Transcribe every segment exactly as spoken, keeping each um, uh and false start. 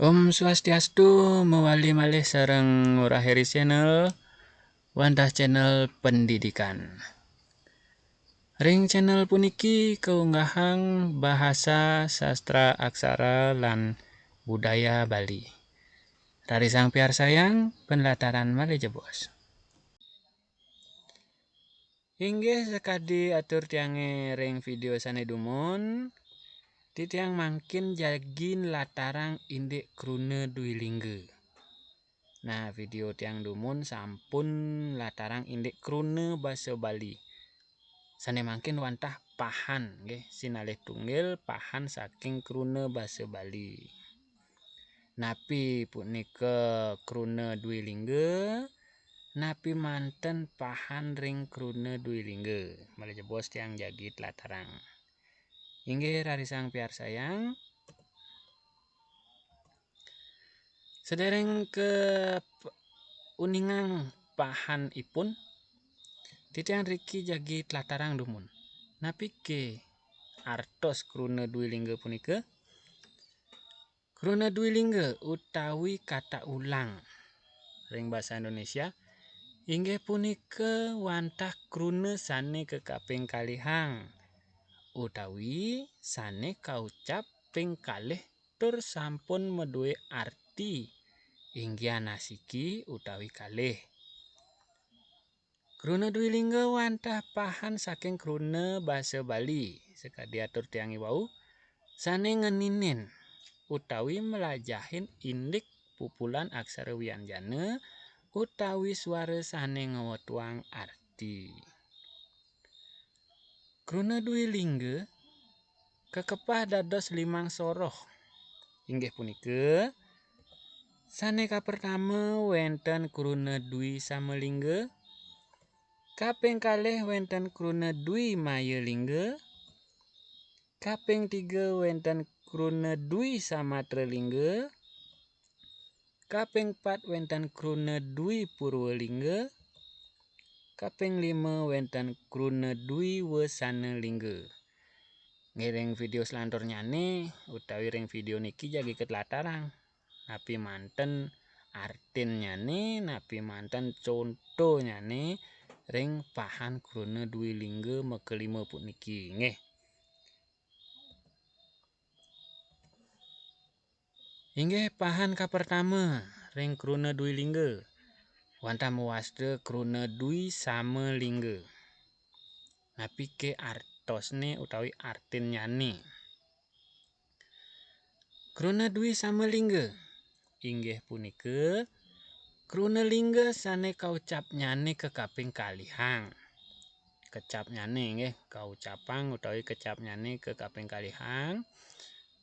Om Swastiastu, mawali malih sareng Ngurah Heri Channel, wantah channel pendidikan. Ring channel puniki kaunggahang bahasa, sastra, aksara, lan budaya Bali. Rarisang piarsayang, panlataran malih jebos. Inggih sakadi atur tiange ring video sane dumun, titiang mangkin jagi nlatarang indik kruna dwi lingga. Nah, video tiang dumun sampun nlatarang indik kruna basa Bali. Sane mangkin wantah pahan, nggih, sinalih tunggil pahan saking kruna basa Bali. Napi punika kruna dwi lingga? Napi manten pahan ring kruna dwi lingga? Malih jebos tiang jagi tlatarang. Inggih rarisang piarsayang. Sedereng ka p-, uningang pahanipun, titiang riki jagi tlatarang dumun. Napike artos kruna dwi lingga punika? Kruna dwi lingga utawi kata ulang ring basa Indonesia inggih punika wantah kruna sane kakaping kalihang utawi sane kaucap ping kalih tur sampun madue arti inggihan asiki utawi kalih. Kruna dwi lingga wantah pahan saking kruna basa Bali, sakadi atur tiange wau, sane ngeninin utawi mlajahin indik pupulan aksara wianjana utawi swara sane ngwetuang arti. Kruna dwi lingga kakepah dados limang soroh. Inggih punika, sane kapertama wenten kruna dwi sama lingga, kaping kalih wenten kruna dwi maya lingga, kaping tiga wenten kruna dwi samatra lingga, kaping pat wenten kruna dwi purwa lingga, kaping lima wenten kruna dwi wasana lingga. Nggih, ring video selanturnyane utawi ring video niki jagi katlatarang napi manten artinnyane, napi manten contonyane ring pahan kruna dwi lingga makalima puniki, nggih. Inggih pahan kapertama ring kruna dwi lingga, wantah mawasta kruna dwi sama lingga. Napike artosne utawi artinnyane? Kruna dwi sama lingga inggih punika kruna lingga sane kaucapnyane kakaping kalihang. Kecapnyane inggih, kaucapang utawi kecapnyane kakaping kalihang.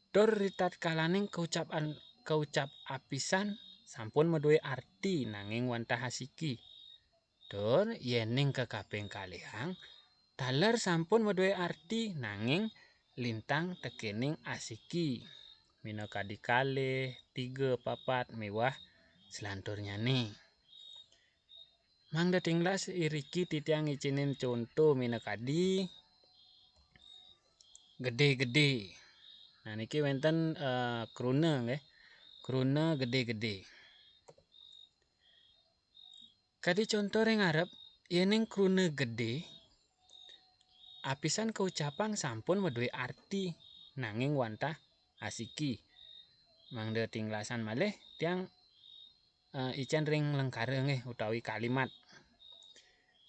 Tur ritatkalaning kaucapan, kaucap apisan sampun madue arti nanging wantah asiki. Tur yening kakaping kalihang, taler sampun madue arti nanging lintang tekening asiki. Minakadi kalih, tiga, papat, miwah selanturnyane. Mangda tinglas iriki titiang ngicinin conto minakadi gede-gede. Nah, niki wenten, eh, kruna, nggih. Kruna gede-gede. Kadi conto ring arep, yening kruna gede, apisan kaucapang sampun madue arti, nanging wantah asiki. Mangda tinglasan malih, tiang, eh, icen ring lengkara nggih, utawi kalimat.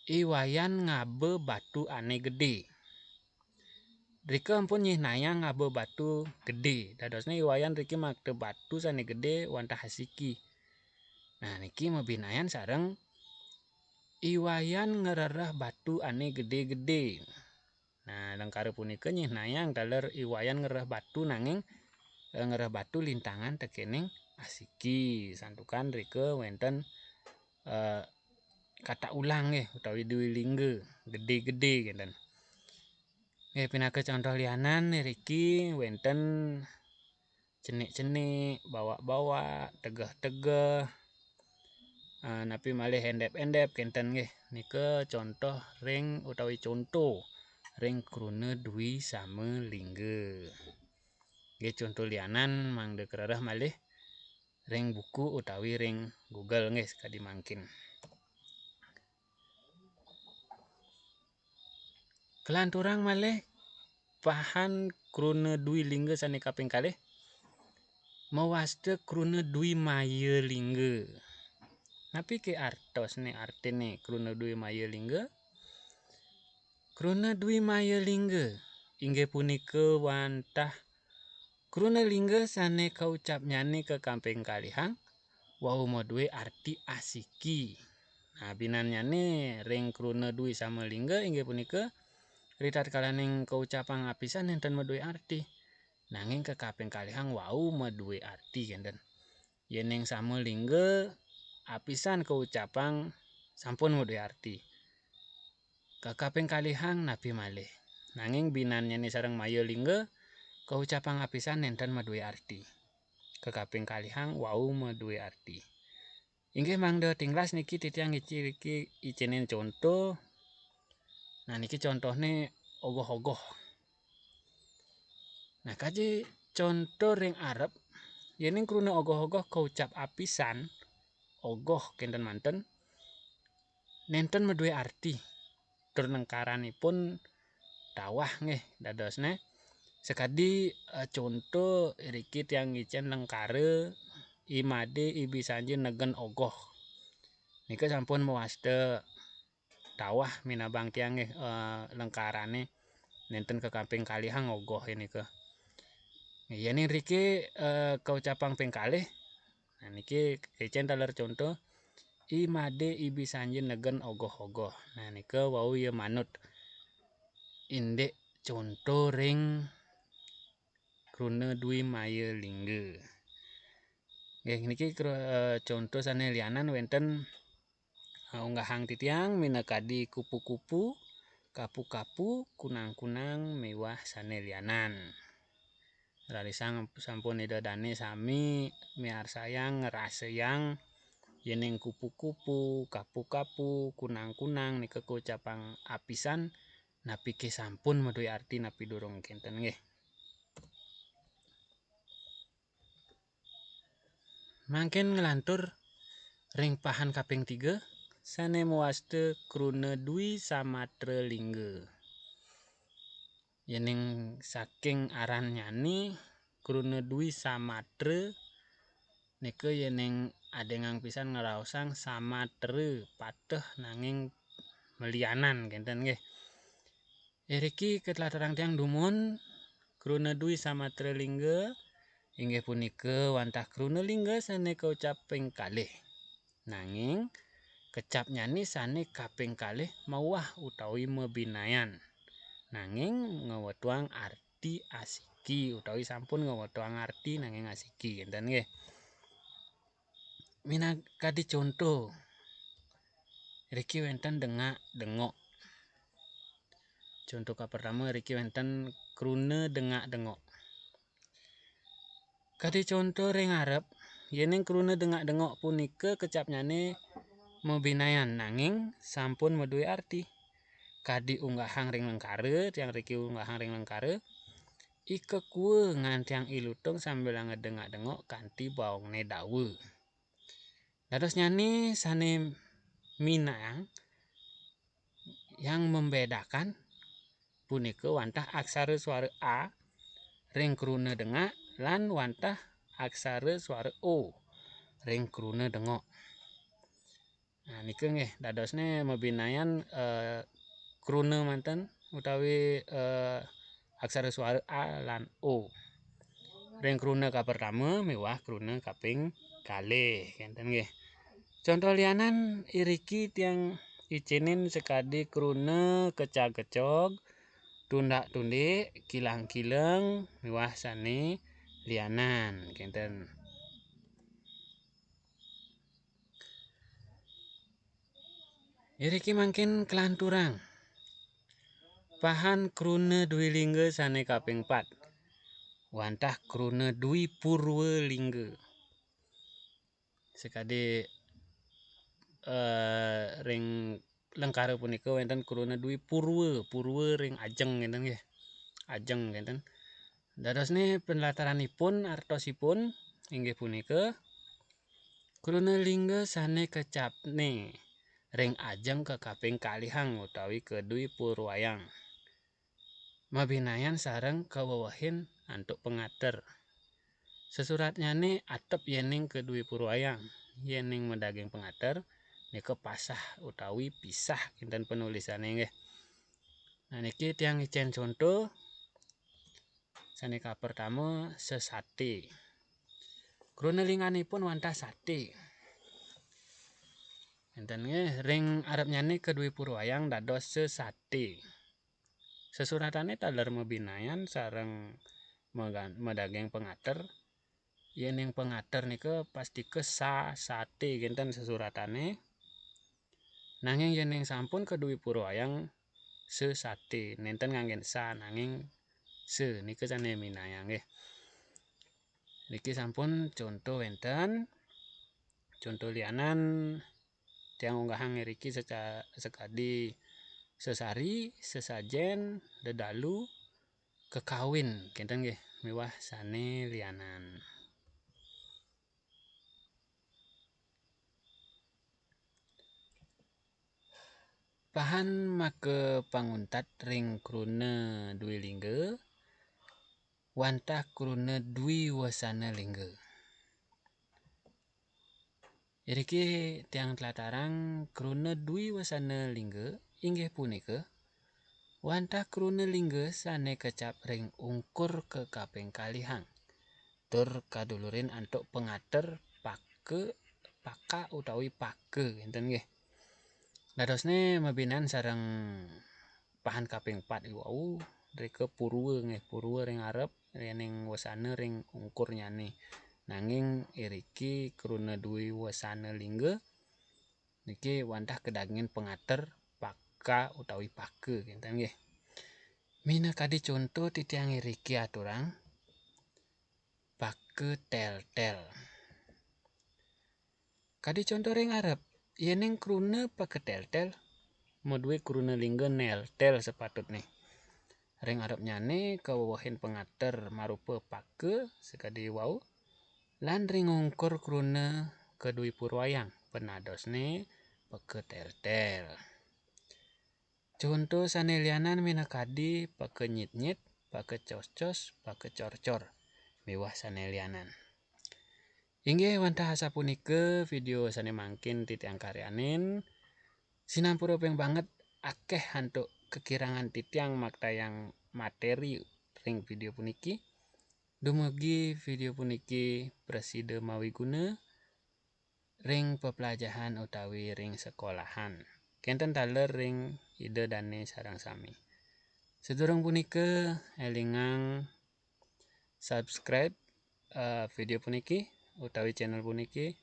I Wayan ngaba batu ane gede. Rika ampun nyihnayang ngaba batu gede. Dadosne I Wayan riki makta batu sane gede wantah asiki. Nah, niki mabinayan sareng I Wayan ngrereh batu ane gede-gede. Nah, lengkara punika nyihnayang taler I Wayan ngrereh batu nanging, eh, ngrereh batu lintangan tekening asiki. Santukan rika wenten, eh, kata ulang nggih utawi dwi lingga, gede-gede kinten. Nggih, pinaka contoh lianan niki wenten cenik-cenik, bawak-bawak, tegeh-tegeh, eh, napi malih endep-endep kinten nggih. Nika contoh ring utawi conto ring kruna dwi sama lingga. Nggih, conto lianan mangda karereh malih. ring buku utawi ring Google nggih sakadi mangkin. Kelanturang malih pahan kruna dwi lingga sane kaping kalih mawasta kruna dwi maya lingga. Napi ke artosne, artine kruna dwi maya lingga? Kruna dwi maya lingga inggih punika wantah kruna lingga sane kaucapnyane kakaping kalihang wau madue arti asiki. Nah, binannyane ring kruna dwi sama lingga inggih punika ritatkalaning kaucapang apisan nenten madue arti. Nanging kakaping kalihang wau madue arti kenten. Yening sama lingga apisan kaucapang sampun madue arti. Kakaping kalihang napi malih. Nanging binannyane sareng maya lingga kaucapang apisan nenten madue arti. Kakaping kalihang wau madue arti. Inggih mangda tinglas niki titiang ici-, iki icinin conto. Nah, niki contohne ogoh-ogoh. Nah, kaji conto ring arep, yening kruna ogoh-ogoh kaucap apisan, ogoh kenten manten, nenten madue arti. Tur lengkaranipun tawah nggih dadosne. Sakadi, eh, conto iriki tiang ngicen lengkara imade ibisanja negen ogoh. Nika sampun mawasta tawah minabang tiang nggih, eh, lengkarane nenten kakaping kalihang ogoh nika. Yening riki, eh, kaucapang ping kalih. Nah, niki kicen taler conto. Imade ibisanja negen ogoh-ogoh. Nah, nika wau ya manut indik conto ring kruna dwi maya lingga. Nggih, niki kru-, eh, conto sane lianan wenten, eh, unggahang titiang minakadi kupu-kupu, kapu-kapu, kunang-kunang miwah sane lianan. Rarisang sampun Ida dane sami miarsayang, ngrasayang yening kupu-kupu, kapu-kapu, kunang-kunang nika kaucapang apisan, napike sampun madue arti napi durung kenten nggih. Mangkin nglantur ring pahan kaping tiga, sane mawasta kruna dwi samatra lingga. Yening saking arannyane kruna dwi samatra nika yening adengang pisan ngraosang samatra pateh nanging malianan kenten nggih. Iriki katlatarang tiang dumun kruna dwi samatra lingga inggih punika wantah kruna lingga sane kaucap ping kalih. Nanging kecapnyane sane kaping kalih mauah utawi mabinayan. Nanging ngawetuang arti asiki utawi sampun ngawetuang arti nanging asiki kenten nggih. Minakadi conto, riki wenten dengak-dengok. Conto kapertama, riki wenten kruna dengak-dengok. Kadi conto ring arep, yening kruna dengak-dengok punika kecapnyane mabinayan nanging sampun madue arti. Kadi unggahang ring lengkara, tiang riki unggahang ring lengkara, i kekua ngantiang i lutung sambilanga dengak-dengok kanti baongne dawa. Dadosnyane sane minang yang membedakan punika wantah aksara suara A ring kruna dengak lan wantah aksara suara O ring kruna dengok. Nah, nika nggih dadosne mabinayan, eh, kruna manten utawi, eh, aksara suara A lan O. Ring kruna kapertama miwah kruna kaping kalih, kenten nggih. Conto lianan iriki tiang icinin sakadi kruna kecag-kecog, tundak-tundik, kilang-kileng, miwah sane lianan, kenten. Iriki mangkin kalanturang. Pahan kruna dwi lingga sane kaping pat. Wantah kruna dwi purwa lingga. Sakadi, eh, ring lengkara punika wenten kruna dwi purwa, purwa ring ajeng kenten nggih. Ajeng kenten. Dadosne penlataranipun, artosipun inggih punika Kruna lingga sane kecapne ring ajeng kakaping kalihang utawi kadwi purwayang, mabinayan sareng kawewehin antuk pangater. Sesuratnyane atep yening kadwi purwayang, yening madaging pangater, nika pasah utawi pisah kinten panulisane nggih. Nah, niki tiang ngicen conto. Sane kapertama, sesate. Kruna lingganipun wantah sate. Enten nggih, ring arepnyane kadwi purwayang dados sesate. Sesuratane taler mabinayan sareng magan-, madaging pangater. Yening pangater nika pastika sa, sate kinten sesuratane. Nanging yening sampun kadwi purwayang, sesate, nenten nganggen sa nanging se nika sane minayang nggih. Niki sampun conto wenten. Conto lianan tiang unggahang ngriki seca-, sekadi sesari, sesajen, dedalu, kekawin, kinten nggih, miwah sane lianan. Pahan maka panguntat ring kruna dwi lingga, wantah kruna dwi wasana lingga. Iriki tiang tlatarang kruna dwi wasana lingga inggih punika, wantah kruna lingga sane kecap ring ungkur kakaping kalihang, tur kadulurin antuk pangater paka, paka utawi paka, kinten nggih. Dadosne mabinan sareng pahan kaping pat iwau, rika purwa nggih, purwa ring arep, yening wasana ring ungkurnyane. Nanging iriki kruna dwi wasana lingga, niki wantah kadagingin pangater paka utawi paka, kinten nggih. Minakadi conto titiang iriki aturang, paka teltel. Kadi conto ring arep, yening kruna paka teltel, madue kruna lingga neltel sapatutne. Ring arepnyane kawewehin pangater marupa paka sakadi wau, lan ring ungkur kruna kadwi purwayang, panadosne paka teltel. Conto sane lianan minakadi paka nyitnyit, paka coscos, paka corcor, miwah sane lianan. Inggih wantah asapunika video sane mangkin titiang karyanin. Sinampura ping banget akeh antuk kakirangan titiang maktayang materi ring video puniki. Dumugi video puniki prasida mawiguna ring peplajahan utawi ring sekolahan. Kenten taler ring Ida Dane sareng sami. Sadurung punika, elingang subscribe, eh, video puniki utawi channel puniki,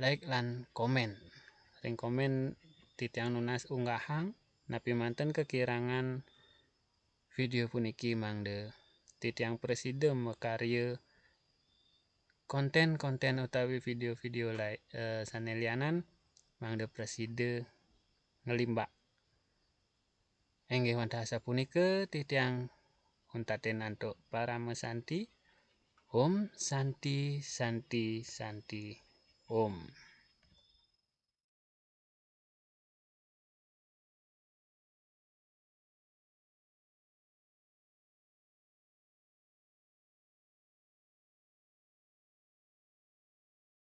like lan komen. Ring komen titiang nunas unggahang napi manten kakirangan video puniki mangda titiang prasida makarya konten-konten utawi video-video lai-, eh, sane lianan mangda prasida nglimbak. Inggih wantah sapunika titiang untatin antuk parama santi. Om Santi, Santi, Santi, Om.